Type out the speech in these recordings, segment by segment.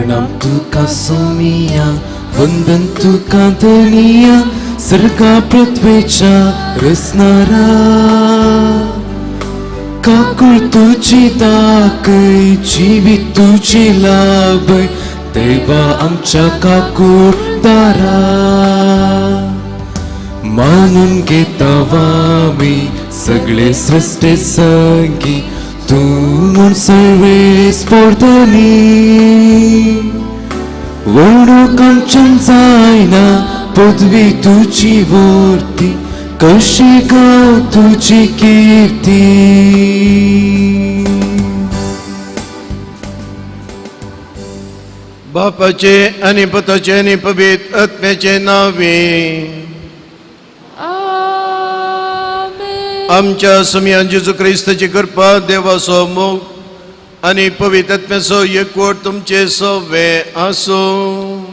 प्रणाम तुका सोमिया, वंदन तुका धनिया, सर्गा पृथ्वेच्या रचणारा. काकूळ तुजी दाखय, जिवीत तुजी लाभय, देवा आमच्या काकूळ दारा. मानून घेता आमी सगळे सृश्टे संगी, तूं म्हूण सर्वेस पोरधनी. वळूंक आमच्यान जायना पदवी तुजी वर्ती, कशी गाव तुजी किर्ती. बापाचे आनी पुताचे आनी पवित्र आत्म्याचे नावे. आमेन. आमच्या सुमयान जेजू क्रिस्ताची कृपा, देवाचो मोग आनी पवित्र आत्म्याचो एकवट तुमचे सवे आसूं.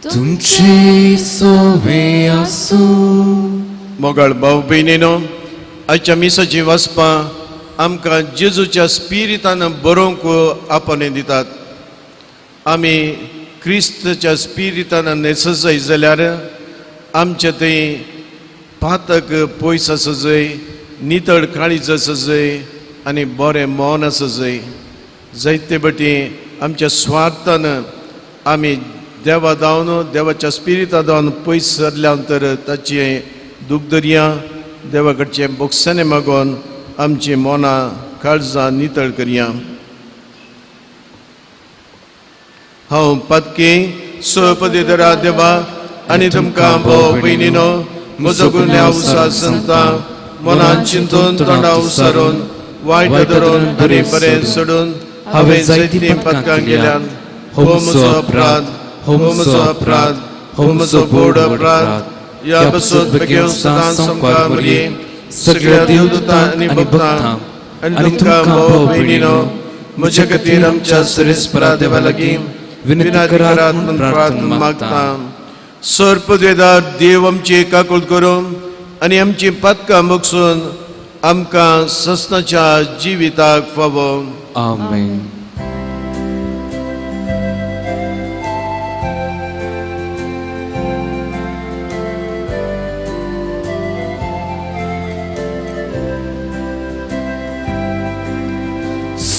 तुमचे सोवे आसूं. मोगाळ भाव भयणीनो, आयच्या मिसाची वाचपां आमकां जेजूच्या स्पिरितान बरोवंक आपोवणें दितात. आमी क्रिस्तच्या स्पिरितान न्हेसजाय जाल्यार आमचे थंय पातक पयस आसजय, नितळ काळीज आसजय आनी बरें मन आसजय. जायते बटी आमच्या स्वार्थान आमी देवा धांवन, देवाच्या स्पिरिता धांवन पयस सरल्या तर ताचें दूख दरया. देवा कडचें बोगसाणें मागोन आमची मनां काळजां नितळ करया. हांव पातकी सपदेदरा देवा आनी तुमकां भाव भयणीनो म्हजो गुन्यांव सांगता. मनान चिंतून, तोंडा उसारून, वायट धरून आनी बरें सोडून हांवें जायतीं पदकां गेल्यान. हो म्हजो अपराध, हो म्हजो अपराध, हो म्हजो बोड अपराध. ह्या पासून बेगीन सदां सामकार मरये, सगळ्या देवदूतां आनी भक्तां आनी तुमकां भाव भयणीनो म्हज्या खातीर आमच्या सरेस्परा देवा लागीं विनंती करात म्हूण प्रार्थना मागता. सर्पद्वेदार देव आमची काकूळ करून आनी आमची पातकां बगसून आमकां सस्नाच्या जिविताक फावो. आमेन.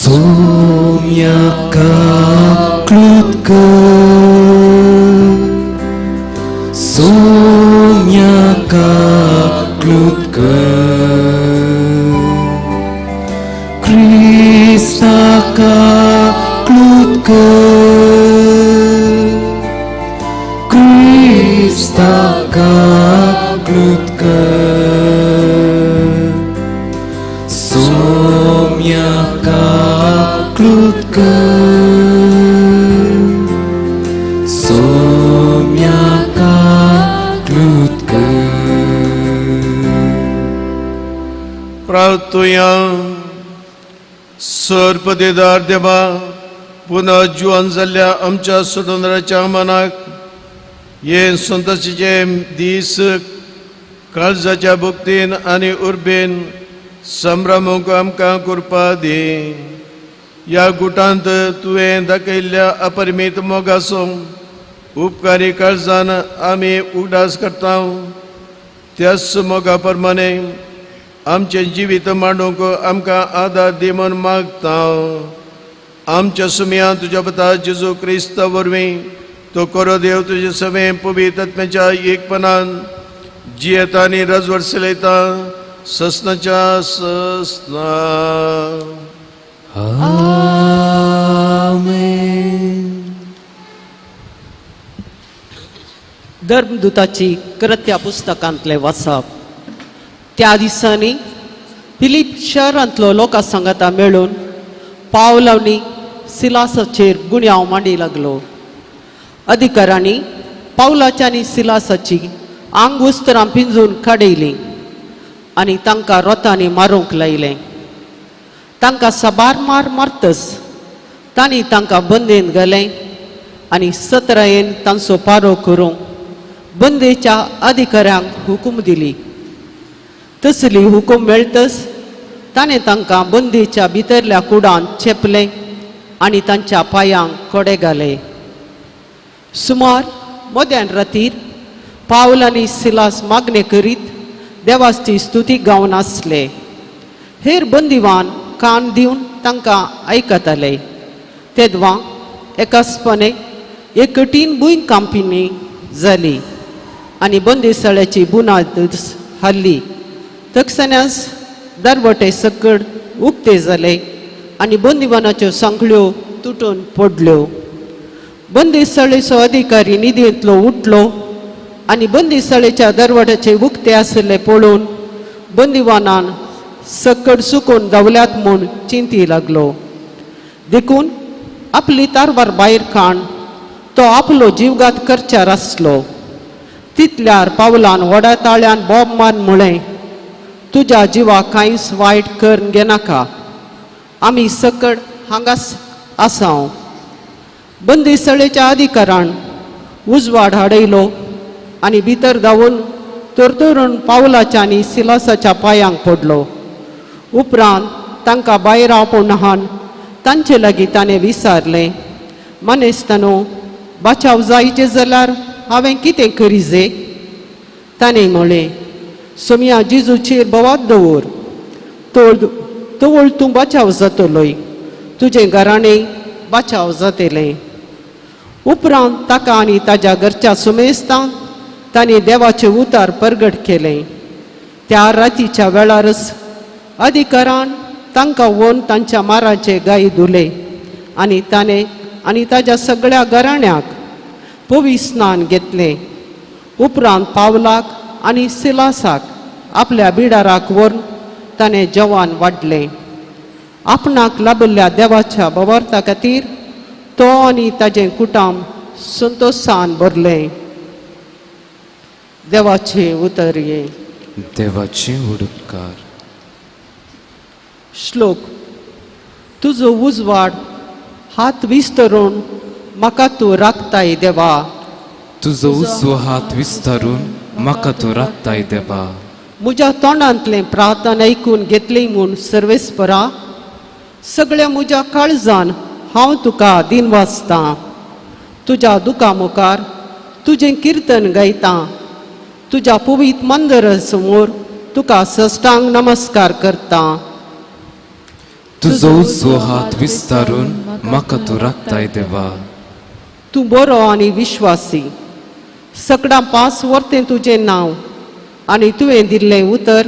सोम्या काकूळ कर, सोम्या काकूळ कर, क्रिस्ता काकूळ कर, क्रिस्ता काकूळ कर, सोम्या काकूळ कर, सोम्या काकूळ कर. प्रार्थुया. सर्पदेदार देवा, पुनः जिवन जाल्ल्या आमच्या स्वतंत्राच्या मनाक हे संतोषाचे दीस काळजाच्या भक्तीन आनी उर्बेन संभ्रमूंक आमकां कृपा दी. ह्या गुटांत तुवें दाखयल्ल्या अपरिमीत मोगाचो उपकारी काळजान आमी उगडास करता. त्याच मोगा प्रमाणे आमचें जिवीत मांडूंक आमकां आदार दी म्हूण मागता. आमच्या सुमया तुज्या पता जेजू क्रिस्ता वरवीं तो करो देव तुजे सवें पवित्र आत्म्याच्या एकपणान जियेता आनी रजवड चलयता ससनाच्या ससना. आमेन. धर्मदूताची कृत्या पुस्तकांतलें वाचप. त्या दिसांनी फिलीप शहरांतलो लोकां सांगाता मेळून पावलांनी सिलासाचेर गुन्यांव मांडी लागलो. अधिकाऱ्यांनी पावलाची आनी सिलासाची आंग उस्तरां पिंजून काडयलीं आनी तांकां रोतांनी मारूंक लायलें. तांकां साबार मार मारतस तांणी तांकां बंदेन घालें आनी सतरायेन तांचो पारो करूंक बंदेच्या अधिकाऱ्यांक हुकूम दिली. तसली हुकूम मेळटस ताणें तांकां बंदेच्या भितरल्या कुडांत चेपलें आनी तांच्या पांयांक कोडे घाले. सुमार मध्यान रातीर पावल आनी सिलास मागणें करीत देवाची स्तुती गावन आसले. हेर बंदिवान कान दिवन तांकां आयकताले. तेदवां एकासपणे एक कठीण भूंय कांपिणी जाली आनी बंदिसाळ्याची बुनाद हाल्ली. तक्षणाच दरवटे सकड उक्ते जाले आनी बंदिवानाच्यो सांखळ्यो तुटून पडल्यो. बंदिसाळेचो अधिकारी निदयेंतलो उठलो आनी बंदिसाळेच्या दरवट्याचे उक्ते आशिल्ले पळोवन बंदिवानान सकड सुकून धांवल्यात म्हूण चिंती लागलो. देखून आपली तारवार भायर काण तो आपलो जीवघात करच्यार आसलो. तितल्यार पावलान व्हडा ताळ्यान बोब मारून म्हळें, तुज्या जिवाक कांयच वायट करून घेनाका, आमी सकड हांगाच आसाव. बंदिसळेच्या अधिकारान उजवाड हाडयलो आनी भितर धांवून तरतरून पावलाच्या आनी सिलासाच्या पांयांक पडलो. उपरांत तांकां भायर आपोवन हान तांचे लागीं ताणें विचारलें, मानेस्तानो, बाचाव जायचे जाल्यार हांवें कितें करी जे? ताणें म्हळें, सोमया जिजूचेर भवात दवर, तवळ तूं बाचाव जातलोय, तुजें घराणें बाचाव जातलें. उपरांत ताका आनी ताज्या घरच्या सुमेस्तांक तांणी देवाचें उतार परगट केलें. त्या रातीच्या वेळारच अधिकारान तांकां वोन तांच्या माराचे गाय धुले आनी ताणें आनी ताज्या सगळ्या घराण्याक पवी स्नान घेतलें. उपरांत पावलाक आनी सिलासाक आपल्या बिडाराक व्हरून ताणें जवान वाडलें. आपणाक लाबिल्ल्या देवाच्या बवार्था खातीर तो आनी ताजें कुटाम संतोशान भरलें. देवाचें उतर हें. देवाचे उडकार. श्लोक. तुजो उजवाड हात विस्तरून म्हाका तूं राखताय देवा. तुजो उजवो हात विस्तारून म्हाका तूं राखताय देवा. म्हज्या तोंडांतलें प्रार्थना आयकून घेतली म्हूण सर्वेस्परा, सगळ्या म्हज्या काळजान हांव तुका दिन वाचतां. तुज्या दुकां मुखार तुजें किर्तन गायतां. तुज्या पवित्र मंदिरा समोर तुका सष्टांग नमस्कार करतां. तुजो उजवो हात विस्तारून म्हाका तूं राखताय देवा. तूं बरो आनी विश्वासी, सगळ्यां पास व्हरतें तुजें नांव आनी तुवें दिल्लें उतर,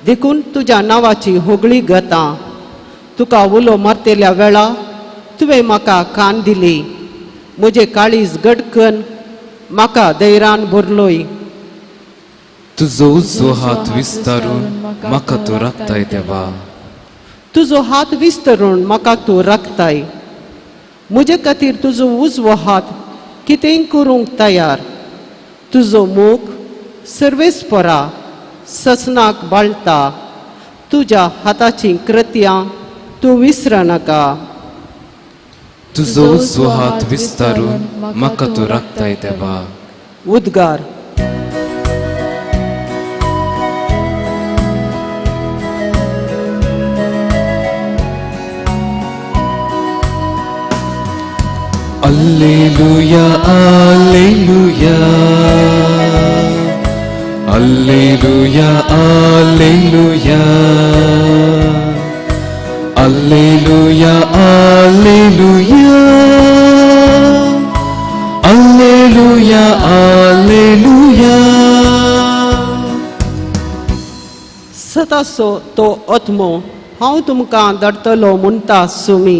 देखून तुज्या नांवाची होगळी गतां. तुका उलो मारतेल्या वेळा तुवें म्हाका कान दिली, म्हजें काळीज गडकन म्हाका धैर्यान भरलोय. तुजो उजवो हात विस्तारून म्हाका तूं राखताय देवा. तुजो हात विस्तरून म्हाका तूं राखताय. म्हजे खातीर तुजो उजवो हात कितेंय करूंक तयार. तुजो मोग सर्वेस्परा ससनाक बाळटा. तुज्या हाताचीं कृत्यां तूं विसरनाका. तुजो उजवो हात विस्तारून म्हाका तूं राखताय देवा. उद्गार. Alleluia, alleluia, alleluia, alleluia, alleluia, alleluia, alleluia, alleluia. सतासो तो आत्मो हांव तुमकां धाडटलो म्हणटा सुमी,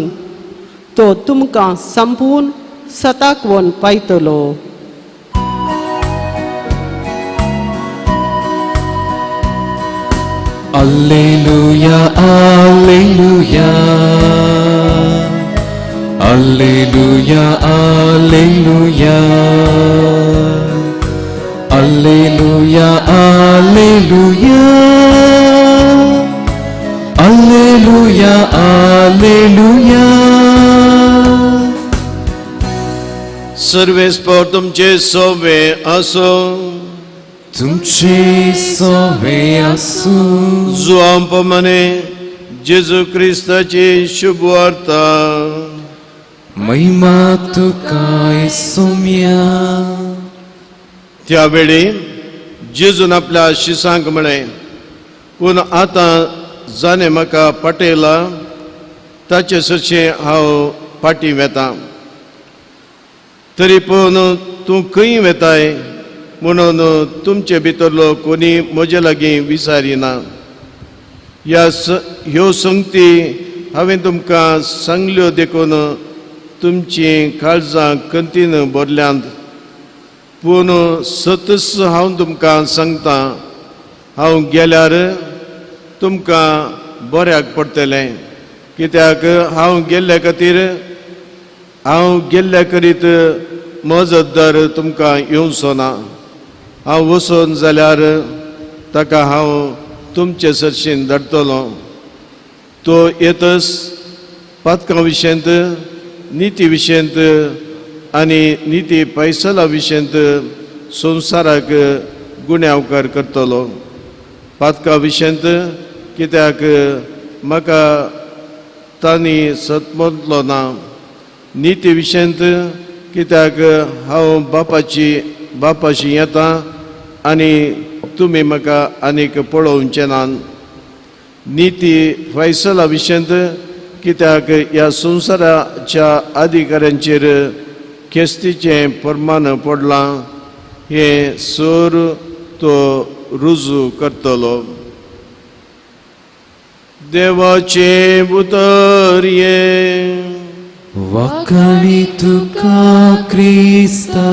तो तुमकां संपूर्ण सताक वन पायतलो. Alleluia, alleluia, alleluia, alleluia, alleluia, alleluia, alleluia, alleluia. सर्वेस्पर तुमचे सोवे आसो. तुमचे सोवे आसूं. जुआं प्रमाणे जेजू क्रिस्ताची शुभ वार्ता. महिमा तुका सोम्या. त्यावेळी जेजून आपल्या शिसांक म्हळें, पूण आतां जाणें म्हाका पटयला ताचे सरशीं हांव फाटीं वेतां, तरी पूण तूं खंय वेताय म्हणून तुमचे भितरलो कोणी म्हजे लागीं विचारिना. ह्या ह्यो संगती हांवें तुमकां सांगल्यो देखून तुमचीं काळजां कंतीन भरल्यांत. पूण सतच हांव तुमकां सांगतां, हांव गेल्यार तुमकां बऱ्याक पडटलें, कित्याक हांव गेल्ल्या खातीर हांव गेल्ल्या करीत मजतदार तुमकां येवचो ना. हांव वचून जाल्यार ताका हांव तुमचे सरशीन धाडटलो. तो येतच पातकां विशयंत, निती विशयंत आनी निती पैसला विशयंत संवसाराक गुन्यांवकार करतलो. पातका विशयंत कित्याक म्हाका तांणी सतमतलो ना, निती विशयंत कित्याक हांव बापाशी येता आनी तुमी म्हाका आनीक पळोवचें ना. निती फैसला विशयंत कित्याक ह्या संवसाराच्या अधिकाऱ्यांचेर केस्तीचें प्रमाण पडलां हें सर तो रुजू करतलो. देवाचें उतर हें. वाखाणी तुका क्रिस्ता.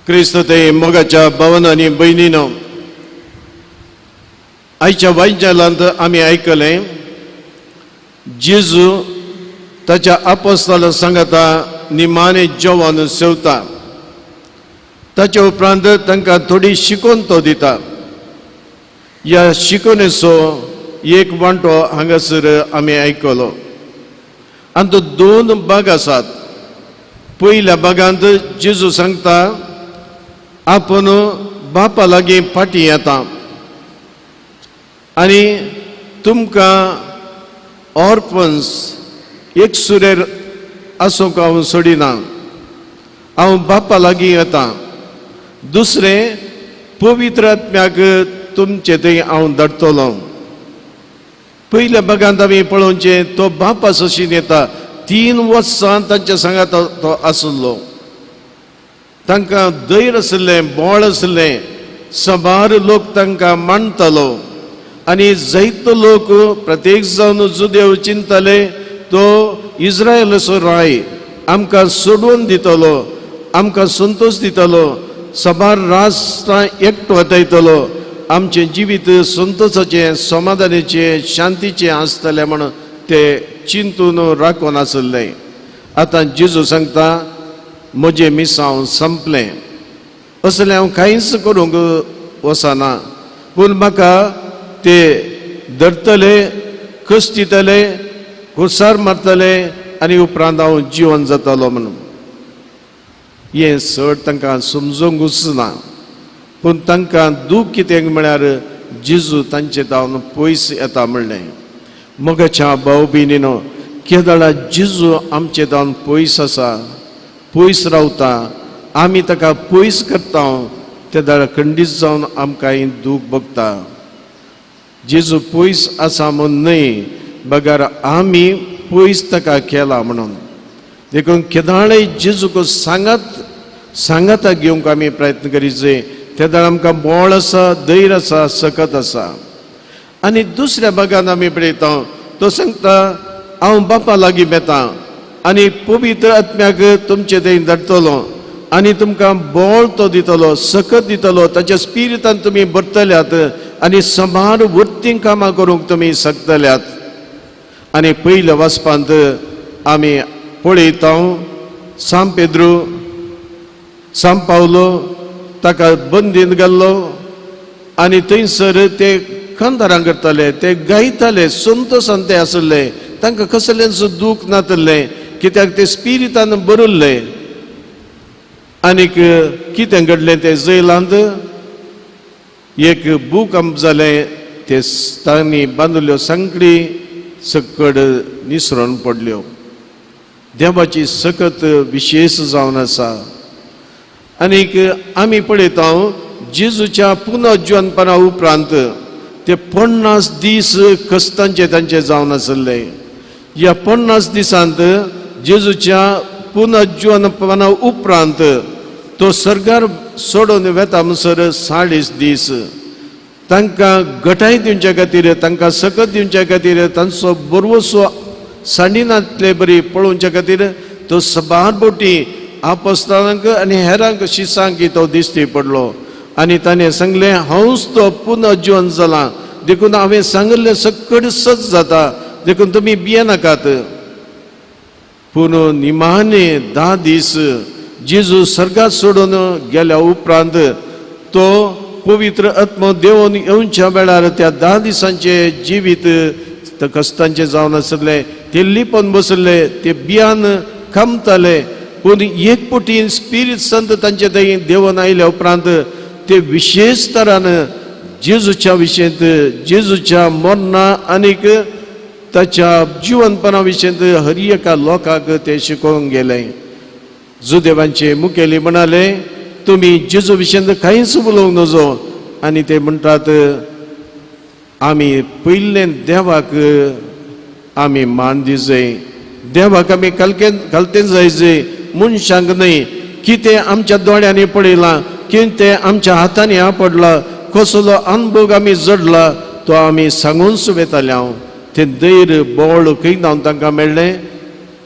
क्रिस्त ते मोगाच्या भावन आनी भयणीनो, आयच्या वायजालांत आमी आयकलें जेजू ताच्या आपोस्ताला सांगता निमाणे जेवण सेवता. ताच्या उपरांत तांकां थोडी शिकोवन तो दिता. ह्या शिकोवणेचो एक वांटो हांगासर आमी आयकलो. आनी तो दोन भाग आसात. पयल्या भागांत जेजू सांगता आपूण बापा लागीं फाटीं येता आनी तुमकां ऑर्फन्स एक सुरेर आसूंक हांव सोडिना, हांव बापा लागीं येता. दुसरें, पवित्र आत्म्याक तुमचे थंय हांव धाडटलो. पयल्या भागांत आमी पळोवचें तो बापा सशीन येता. 3 वर्सां तांच्या सांगात तो आसलो. तांकां धैर्य आशिल्लें, बळ आशिल्लें, साबार लोक तांकां मानतालो आनी जायतो लोक प्रत्येक जावन जुदेव चिंतताले तो इस्रायलाचो राय आमकां सोडोवन दितलो, आमकां संतोश दितलो, साबार राष्ट्रां एकटो वाटयतलो, आमचें जिवीत संतोशाचें, समाधानाचें, शांतीचें आसतलें म्हण ते चिंतून राखून आशिल्लें. आतां जेजू सांगता म्हजें मिसांव संपलें, असलें हांव कांयच करूंक वचना, पूण म्हाका ते धरतले, कश्टितले, कुसार मारतले आनी उपरांत हांव जिवन जातलो म्हणून. हें चड तांकां समजूंकूच ना. पूण तांकां दूख कितें म्हळ्यार जेजू तांचे जावन पयस येता म्हणलें. मोगाच्या भाव भयणीनो, केदळा जेजू आमचे जावन पयस आसा, पयस रावता, आमी ताका पयस करता, तेदळा खंडीत जावन आमकां दूख भोगता. जेजू पयस आसा म्हूण न्हय, बगर आमी पयस ताका केला म्हणून. देखून केदाळय जेजूक सांगाता घेवंक आमी प्रयत्न करीत, तेदळा आमकां बळ आसा, धैर्य आसा, सकत आसा. आनी दुसऱ्या भागान आमी पळयता तो सांगता हांव बापा लागीं येता आनी पवित्र आत्म्याक तुमचे थंय धाडटलो आनी तुमकां बळ तो दितलो, सकत दितलो, ताच्या स्पिरितान तुमी भरतल्यात आनी सबार वृत्ती कामां करूंक तुमी शकतल्यात. आनी पयल्या वाचपांत आमी पळयता सांत पेद्रू, सांत पावलो ताका बंदीन घाल्लो आनी थंयसर ते कांतारां करताले, ते गायताले, संतोशान ते आसले, तांकां कसलेंच दूख नातलें, कित्याक ते स्पिरितान भरिल्ले. आनीक कितें घडलें तें जैलांत एक भूकंप जालें, ते तांणी बांदिल्ल्यो सांकळी सकड निसरून पडल्यो. देवाची सकत विशेश जावन आसा. आनीक आमी पळयता जेजूच्या पुनर्जिवनपणा उपरांत ते 50 दीस कश्टांचे तांचे जावन आसले. ह्या 50 दिसांत जेजूच्या पुनर्जिवनपणा उपरांत तो सर्गार सोडून वेता म्हणसर 40 दीस तांकां गटाय दिवच्या खातीर, तांकां सकत दिवच्या खातीर, तांचो बरवसो सांडिनातले बरी पळोवच्या खातीर तो सबार बोटी आपस्तानांक आनी हेरांक शिसांक तो दिश्टी पडलो. आनी ताणें सांगलें, हांवच तो पुनर्जिवन जाला, देखून हांवें सांगिल्लें सकट सच जाता, देखून तुमी भियेनाकात. पूण निमाणे 10 दीस जेजू सर्गात सोडून गेल्या उपरांत तो पवित्र आत्मो देवून येवच्या वेळार त्या 10 दिसांचे जिवीत कश्टांचें जावन आसलें. ते लिपोन बसले, ते बियान खामताले. पूण एक पटी स्पिरीत संत तांचे थंय देवून आयल्या उपरांत ते विशेश तरान जेजूच्या विशयंत, जेजूच्या मरणा आनीक ताच्या जिवनपणा विशयंत हर एका लोकांक ते शिकोवंक गेले. जुदेवांचे मुखेली म्हणाले, तुमी जेजू विशयंत कांयच उलोवंक नजो. आनी ते म्हणटात, आमी पयलें देवाक आमी मान दिजय, देवाक आमी घालते जायजय, मनशांक न्हय. कितें आमच्या दोळ्यांनी पळयलां, कितें आमच्या हातांनी आपडलां, कसलो अनुभव आमी जडला तो आमी सांगून वयताले. हांव तें धैर्य बळ खंय धांवन तांकां मेळ्ळें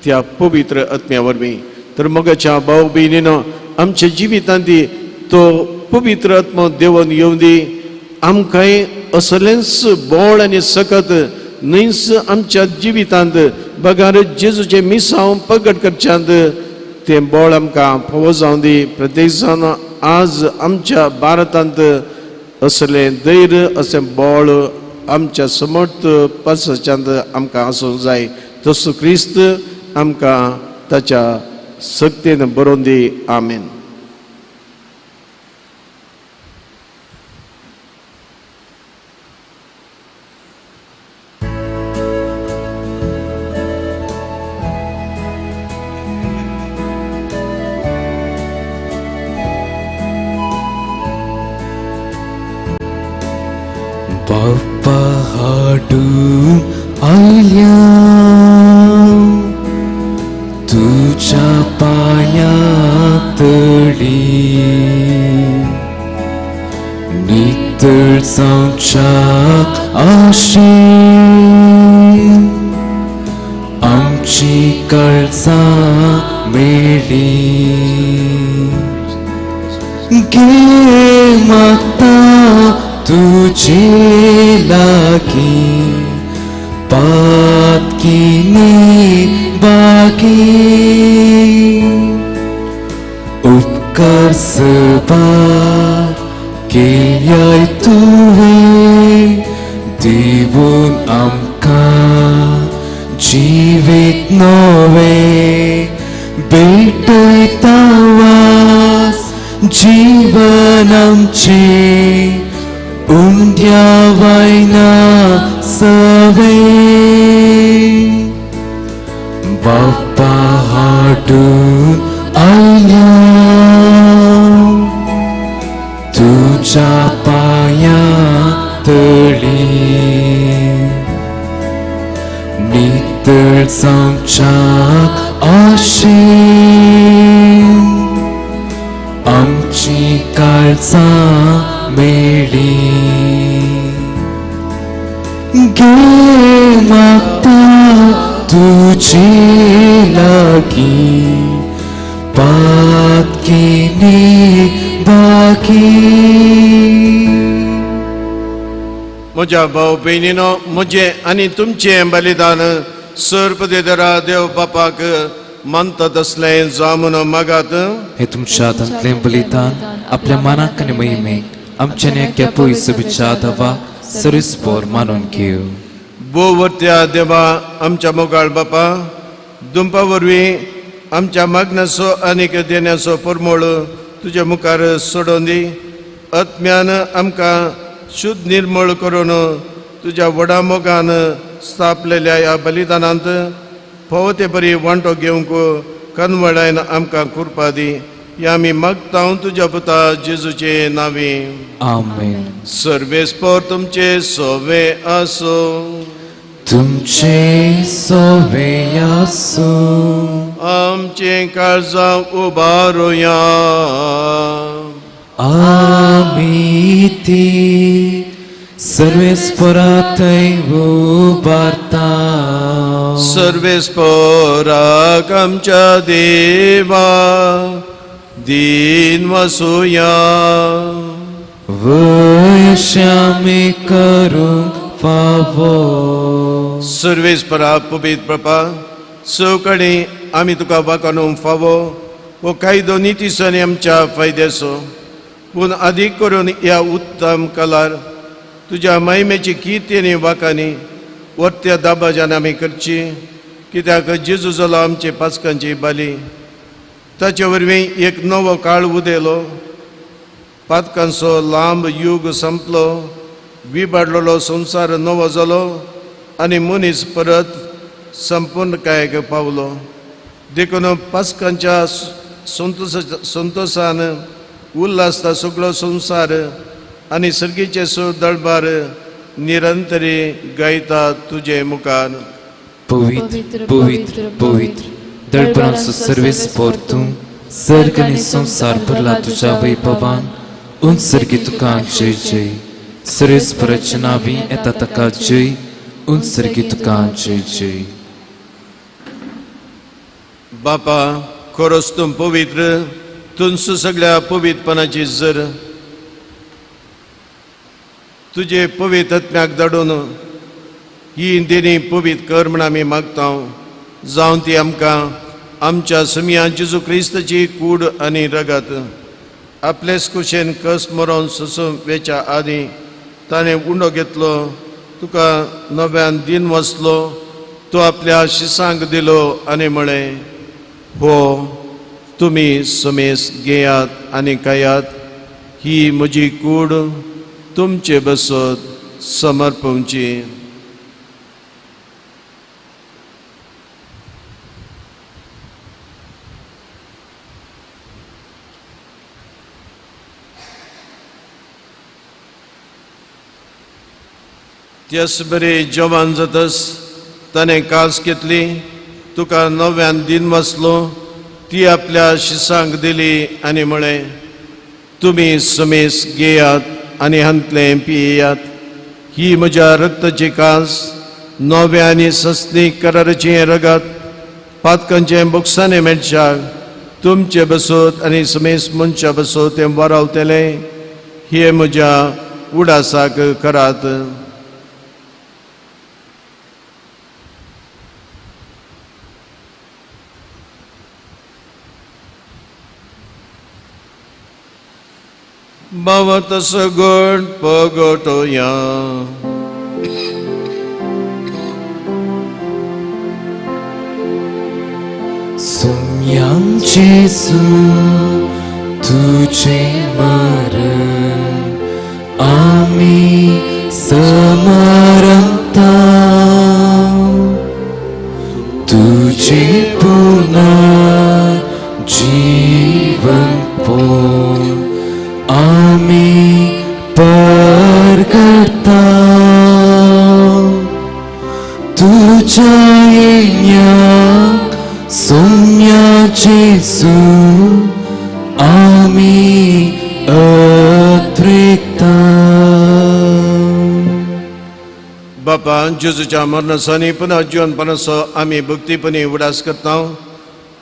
त्या पवित्र आत्म्या वरवीं. तर मोगाच्या भाव भयणीनो, आमच्या जिवितांत तो पवित्र आत्मो देवन येवं दी. आमकांय असलेंच बळ आनी सकत न्हयच आमच्या जिवितांत बगार जेजूचें मिसांव प्रगट करच्यांत तें बळ आमकां फावो जावं दी. प्रत्येक जाण आज आमच्या भारतांत असलें धैर्य, असें बळ आमच्या समर्थ पासाच्यांत आमकां आसूंक जाय. तसो क्रिस्त आमकां ताच्या सक्तेन बरोवन दी. आमेन. बाप्पा हाडून आयल्या तुज्या पांया तळी, नितळ जावच्याक आशेन आमची काळजां मेळ्ळी. गे मागता तुझे लागी पातकीने बागी, उपकार सबार केल्याय तुवें दिवन आमकां जिवीत नवें, भेटयता वास जीवन आमचें उंड्या वायना सवे. बाप्पा हाडून आयल्या तुज्या पांया तळी, नितळ जावच्याक आशेन आमची काळजां मेळ्ळी. गे मागता तुझे लागी पातकीने बागी. म्हज्या भाव भयणीनो, म्हजें आनी तुमचें बलिदान सर्पदेदरा देव बापाक मानता तसलें जावं म्हणून मागात. हे तुमच्या हातांतलें बलिदान आपल्या मनाक आनी महिमेक आमच्या न्या पयसबीच्या दवाक सरीसपोर मानून घेव. बोवरत्या देवा आमच्या मोगाळ बापा, दुंपा वरवीं आमच्या मागण्याचो आनीक देण्याचो परमळ तुज्या मुखार सोडोवन दी. आत्म्यान आमकां शुद्ध निर्मळ करून तुज्या व्हडा मोगान स्थापलेल्या ह्या बलिदानांत फावो ते बरी वांटो घेवंक कनवडायन आमकां कृपा दी. ह्या आमी मागता तुज्या पुता जेजूचे नांवी. आमेन. सर्वेस्पर तुमचे सोवे आसूं. तुमचे सोवे आसूं. आमचें काळजां उबारुया. आमी ती सर्वेस्परा थंय उबारता. सर्वेस्पराक आमच्या देवा दीन वसुया. वयश्यामी करूंक फावो. सर्वेस्परा पवित्र बापा चौकडी आमी तुका वाकानूंक फावो हो कायदो नितीसांनी आमच्या फायद्याचो पूण आदीक करून ह्या उत्तम कलार तुज्या महिमेची कीर्ती आनी वाकांनी वरत्या दाबाजान आमी करची. कित्याक जेजू जालो आमचे पाचकांची बाली. ताचे वरवीं एक नवो काळ उदेलो. पातकांचो लांब युग संपलो. विबाडलेलो संवसार नवो जालो आनी मनीस परत संपूर्णकायेक पावलो. देखून पास्कांच्या संतोशान उल्हासता सगळो संवसार आनी सर्गीचे सूर दळबार निरंतरी गायता तुजे मुखार. पवित्र पवित्र पवित्र दळपणाचो सर्वेस्पर तूं सर्ग आनी संवसार भरला तुज्या वैभवान. उंच सर्गी तुका जय जय. सर्वेस्पराच्या नांवी येता ताका जय. उंच सर्गी तुका जय जय. बापा खरोच तूं पवित्र तुंस सगळ्या पवित्रपणाची जर तुजे पवित्र आत्म्याक धाडून ही देणी पवित्र कर म्हण आमी मागता. जावन ती आमकां आमच्या समिया जेजू क्रिस्ताची कूड आनी रगत आपलेच कुशेन कस मरोन सोसून वेच्या आदीं ताणें उंडो घेतलो. तुका नव्यान दिन वसलो. तो आपल्या शिसांक दिलो आनी म्हळें, हो तुमी समेस घेयात आनी खायात. ही म्हजी कूड तुमचे बसत समर्पणची. त्यास बरे जवान जातस ताणें कास घेतली. तुका नव्यान दिन वसलो. ती आपल्या शिसांक दिली आनी म्हळें, तुमी समेस घेयात आनी हांतलें पियेयात. ही म्हज्या रक्ताची कास नव्या आनी सस्नी कराराचें रगत पातकांचें बोक्साने मेळच्याक तुमचे बसत आनी समेस मनशा बसत तें वरावतलें. हे म्हज्या उडासाक करात. भवत सगुण पगटोया. सुम्यां जेजू तुझे मरण आमी समारंभता. तुझे पुनः जीवन पोन आमी परगटा. तुझ्या येण्याक सोम्या जेजू आमी अत्रेकता. बापा जेजूच्या मरणाचो आनी पुनः जिवनपणाचो आमी भक्तीपणी उडास करता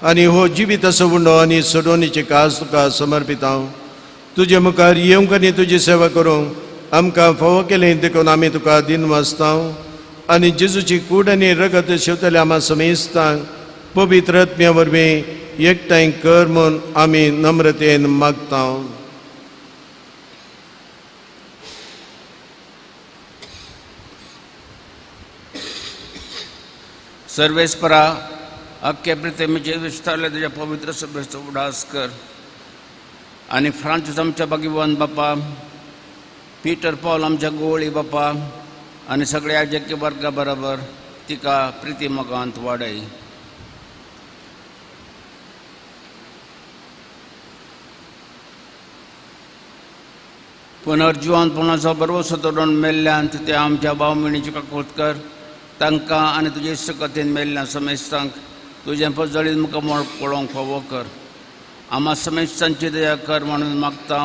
आनी हो जिवीत असो उंडो आनी सोडवणीचे काज तुका समर्पिता. तुजे मुखार येवंक आनी तुजी सेवा करूंक आमकां फावो केलें देखून आमी तुका दिन वाचता आनी जेजूची कूड आनी रगत शेवतल्या आमा समेस्तांक पवित्र आत्म्या वरवीं एकठांय कर म्हूण आमी नम्रतेन मागता. सर्वेस्परा अख्ख्या पृथ्वीचे विस्तारले तुज्या पवित्र सभेचो उडास कर आनी फ्रांसीस आमच्या भगवान बापा, पीटर पॉल आमच्या गोवळी बापा आनी सगळ्या जेके वर्गा बरोबर तिका प्रिती मोगांत वाडय. पुनर्जिवंतपणाचो बरवसो दवरून मेल्ल्यान ते आमच्या भाव भयणीची काकूत कर तांकां आनी तुजे इश्टकथेन मेल्ल्या समेस्तांक तुजें पजळीत मुखामळ पळोवंक फावो कर. आमा समेस्तांची दया कर म्हणून मागता.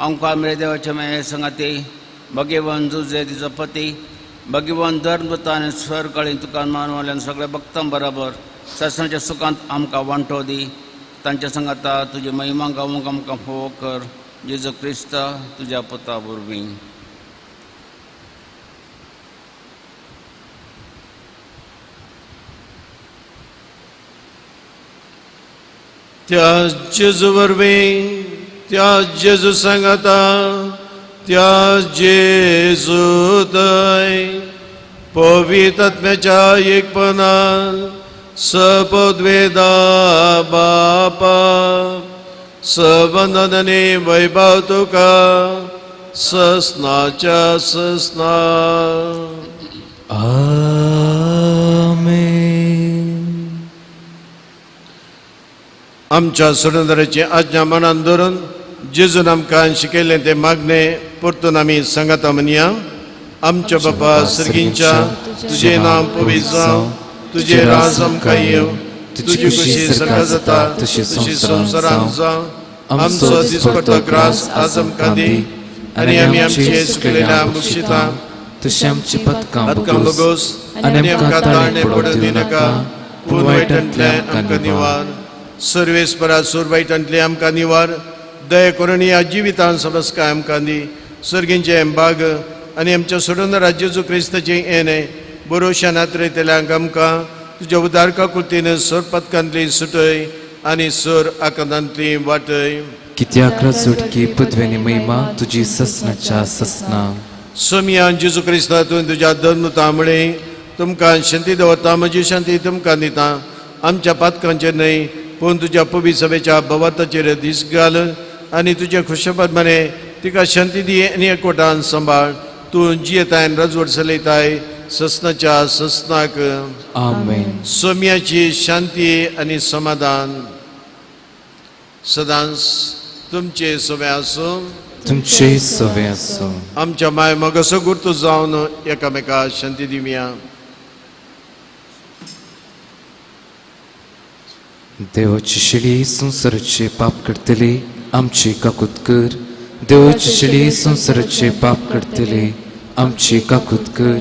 आमकां मेरे देवाच्या मेळे संगाती भगेवन जुजे तिचो पती भगेवन धर्मदूता आनी स्वर्गाळी तुका मानवल्यान सगळ्या भक्तां बराबर सासणाच्या सुखांत आमकां वांटो दी. तांच्या सांगाता तुजी महिमा गावंक आमकां फावो कर. जेजू क्रिस्त तुज्या पुता वरवीं. त्या जेजू वरवीं, त्या जेजू सांगाता, त्या जेजू थंय पवित्र आत्म्याच्या एकपणान सपद्वेदा बापा सवंदने वैभव तुका ससनाच्या ससना. आमेन. आमच्या सुरेंद्राची आज्ञा मनान धरून जेजून आमकां शिकयलें तें मागणें परतून आमी सांगाता म्हणया. आमच्या बापा सर्गींच्या, तुजें नांव पवित्र जावं, तुजें राज आमकां येवं, तुजी खुशी सरकार जाता तशी संवसारांत जावं. आमचो दिसपट्टो ग्रास आज आमकां दी आनी आमी आमचे चुकलेल्या बक्षिता तशें आमची पदकां पदकां बगोस आनी आमकां ताळणे पडून दिनाका, पूण वायटांतलें आमकां निवार. सर्वेस्परा सूर वायटांतलें आमकां निवार. दया करून ह्या जिवितान समस्काय आमकां दी. सर्गींचें बाग आनी आमच्या सोडून जेजू क्रिस्ताचें येणें बरोवशा नात्रेतल्यांक आमकां तुज्या उदारका कृतीन सर पदकांतली सुटय आनी सर आकांतांतली वाटय. कित्याक सुटकी पदवेनी महिमा तुजी ससनाच्या ससना. सोमया जेजू क्रिस्तातून तुज्या धर्मता मुळे तुमकां शांती दवरता, म्हजी शांती तुमकां दिता. आमच्या पातकांचेर न्हय पूण तुज्या पवित्र सभेच्या भवार्थाचेर दीस घाल आनी तुज्या खुशपद मने तिका शांती दी आनी एकवटान सांबाळ. तूं जियेताय रजवट चलयताय ससनाच्या ससनाक. आमेन. सोम्याची शांती आनी समाधान सदांच तुमचे सवे आसूं. तुमचे सवे आसूं. आमच्या माय मगसो गुर्तू जावन एकामेका शांती दिवया. देवाची शिळी संवसाराचे पाप करतले आमची काकूत कर. देवाची शिळी संवसाराचे पाप करतले आमची काकूत कर.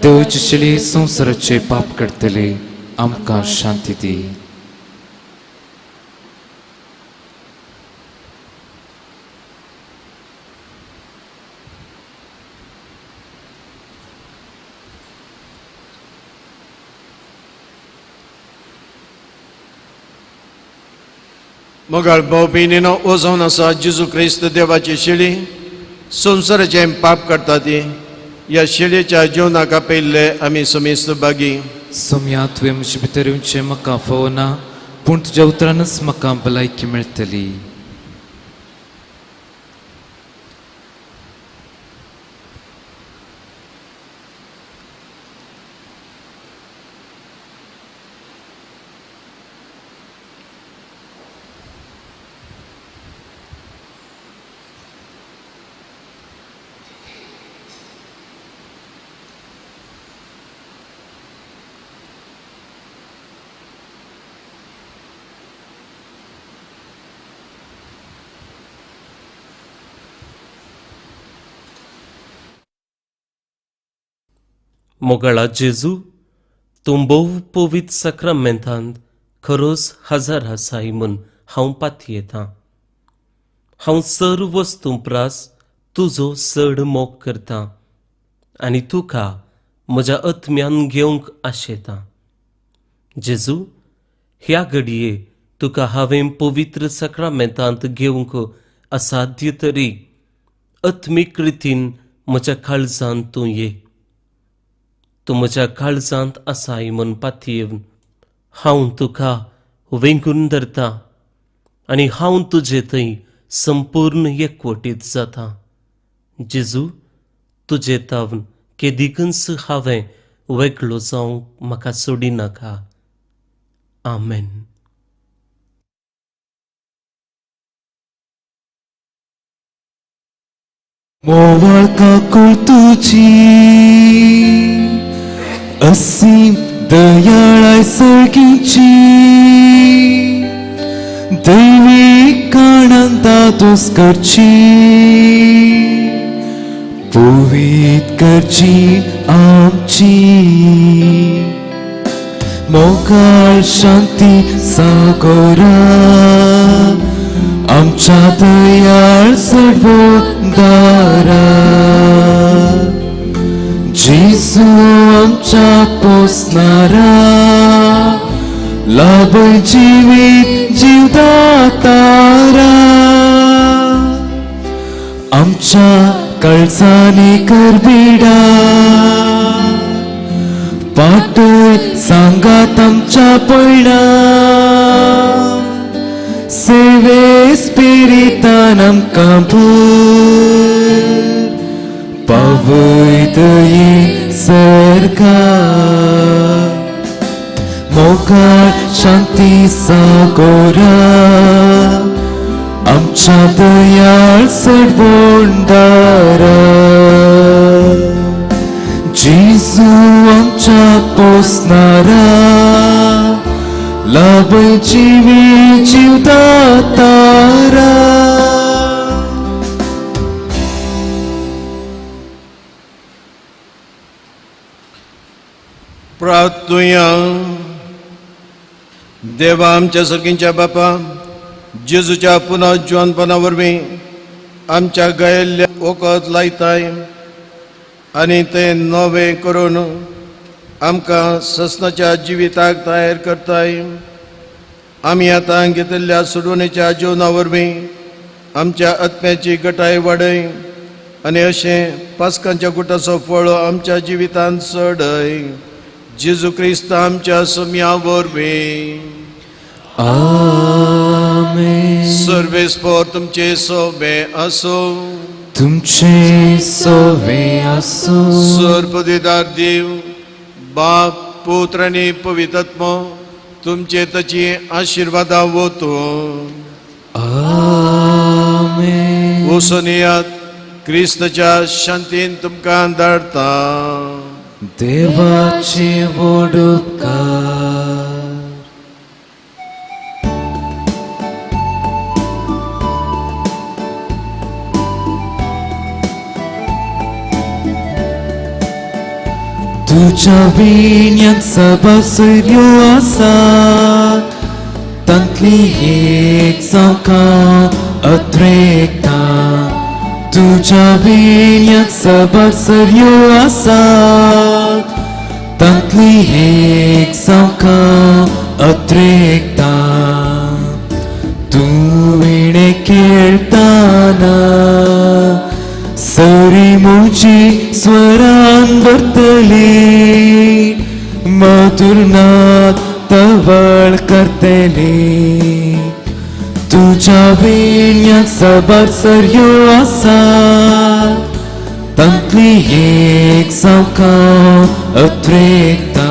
देवाची शिळी संवसाराचे पाप करतले आमकां शांती दी. मोगाळ भाव भयणीनो, ओ जावन आसा जेजू क्रिस्त देवाची शेळी संवसाराचें पाप करता ती ह्या शेळयेच्या जेवणाक आपयल्ले आमी समेस्त बागी. सोम्या, तुवें म्हजे भितर येवचें म्हाका फावना, पूण तुज्या उतरानच म्हाका भलायकी मेळटली. मोगाळा जेजू, तूं भोव पवित्र साक्रामेंतांत खरोच हजार आसाय म्हूण हांव पातयेतां. हांव सर वस्तूं प्रास तुजो चड मोग करतां आनी तुका म्हज्या आत्म्यान घेवंक आशेतां. जेजू, ह्या घडये तुका हांवें पवित्र साक्रामेंतांत घेवंक असाध्य तरी आत्मीक रितीन म्हज्या काळजांत तूं ये. तूं म्हज्या काळजांत आसाय म्हूण पातयेवन हांव तुका वेंगून धरता आनी हांव तुजे थंय संपूर्ण एकवटीत जाता. जेजू, तुजे तावन केदिकूच हांवें वेगळो जावंक म्हाका सोडिनाका. आमेन. मोवाळ काकूळ तुजी असीम दयाळाय सर्गीची दैवी काणान दादोस करची पवित्र करची आमची मोगाळ शांती सागोरा आमच्या दयाळ सर्वोदारा जेजू आमच्या पोसणारा लाभय जिवीत जीवदातारा आमच्या कळसानी करबिडा पाटय सांगात आमच्या पयणा सेवे स्पिरितान आमकां भर पावय दयेन सर्गा मोगाळ शांती सागोरा आमच्या दयाळ सर्वोंदारा जेजू आमच्या पोसणारा लाभय जिवी जीवदातारा. प्रार्थुया. देवा आमच्या सर्गींच्या बापा, जेजूच्या पुनः जिवनपणा वरवीं आमच्या गायिल्ल्या वखद लायताय आनी तें नवें करून आमकां ससनाच्या जिविताक तयार करताय. आमी आतां घेतिल्ल्या सोडवणेच्या जेवणा वरवीं आमच्या आत्म्याची गटाय वाडय आनी अशें पास्कांच्या गुटाचो फळ आमच्या जिवितांत चडय. जेजू क्रिस्त आमच्या सम्या वरवीं. आमेन. सर्वेस्पोर तुमचे सोबे आसूं. तुमचे सोवे आसूं. सर्वदिदार देव बाप पुत्र आनी पवित्रात्मो तुमचे ताची आशिर्वादां वतूं. आमेन. वसुनियात क्रिस्तच्या शांतीन तुमकां धाडता. देवाचे व्हड उपकार. तुज्या विण्यांत सभा सुर्यो आसा तांतली एक जावंका अत्रेकता. तुज्या विण्यांत सभा सुर्यो आसा तांतली एक जावंका अत्रेकता. तूं विणे खेळताना सरी म्हजी स्वरान भरतली मधुरनाथ तवळ करतली. तुज्या विण्यांत सबार सरयो आसा तांतली एक जावंका अत्रेकता.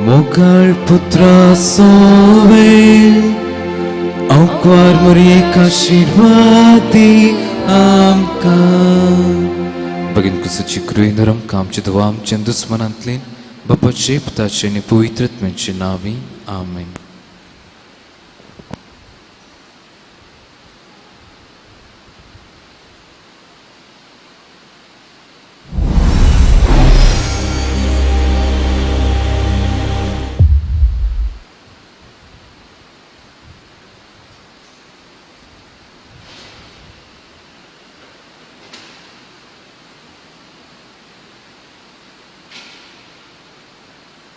मोगाळ पुत्रा सोवे अंकवार मोरयेक आशिर्वादी आमकां. भगीन कुसाची कृय नरम आमचे धुवा आमच्या दुस्मनांतल्यान बापाचे पुताचे आनी पवित्रत्म्याचे नांवी. आमेन.